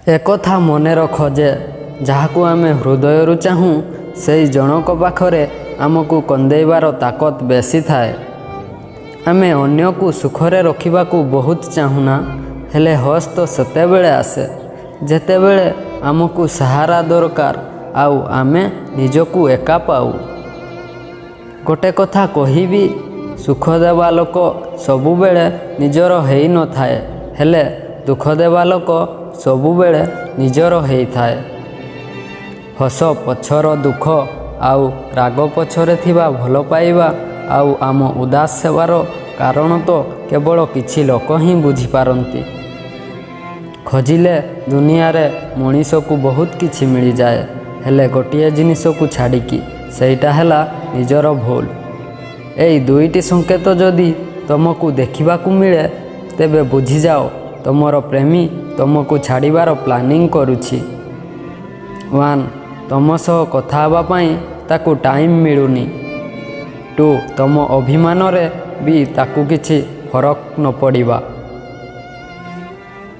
ଏକଥା ମନେ ରଖ ଯେ ଯାହାକୁ ଆମେ ହୃଦୟରୁ ଚାହୁଁ, ସେଇ ଜଣକ ପାଖରେ ଆମକୁ କନ୍ଦେଇବାର ତାକତ ବେଶୀ ଥାଏ। ଆମେ ଅନ୍ୟକୁ ସୁଖରେ ରଖିବାକୁ ବହୁତ ଚାହୁଁନା, ହେଲେ ହସ ତ ସେତେବେଳେ ଆସେ ଯେତେବେଳେ ଆମକୁ ସାହାରା ଦରକାର ଆଉ ଆମେ ନିଜକୁ ଏକା ପାଉ। ଗୋଟେ କଥା କହିବି, ସୁଖ ଦେବା ଲୋକ ସବୁବେଳେ ନିଜର ହେଇନଥାଏ, ହେଲେ ଦୁଃଖ ଦେବା ଲୋକ ସବୁବେଳେ ନିଜର ହେଇଥାଏ। ହସ ପଛର ଦୁଃଖ ଆଉ ରାଗ ପଛରେ ଥିବା ଭଲ ପାଇବା ଆଉ ଆମ ଉଦାସ ହେବାର କାରଣ ତ କେବଳ କିଛି ଲୋକ ହିଁ ବୁଝିପାରନ୍ତି। ଖୋଜିଲେ ଦୁନିଆରେ ମଣିଷକୁ ବହୁତ କିଛି ମିଳିଯାଏ, ହେଲେ ଗୋଟିଏ ଜିନିଷକୁ ଛାଡ଼ିକି, ସେଇଟା ହେଲା ନିଜର ଭୁଲ। ଏଇ ଦୁଇଟି ସଂକେତ ଯଦି ତମକୁ ଦେଖିବାକୁ ମିଳେ, ତେବେ ବୁଝିଯାଅ ତମର ପ୍ରେମୀ ତମକୁ ଛାଡ଼ିବାର ପ୍ଲାନିଂ କରୁଛି। 1, ତମ ସହ କଥା ହେବା ପାଇଁ ତାକୁ ଟାଇମ୍ ମିଳୁନି। 2, ତମ ଅଭିମାନରେ ବି ତାକୁ କିଛି ଫରକ ନ ପଡ଼ିବା।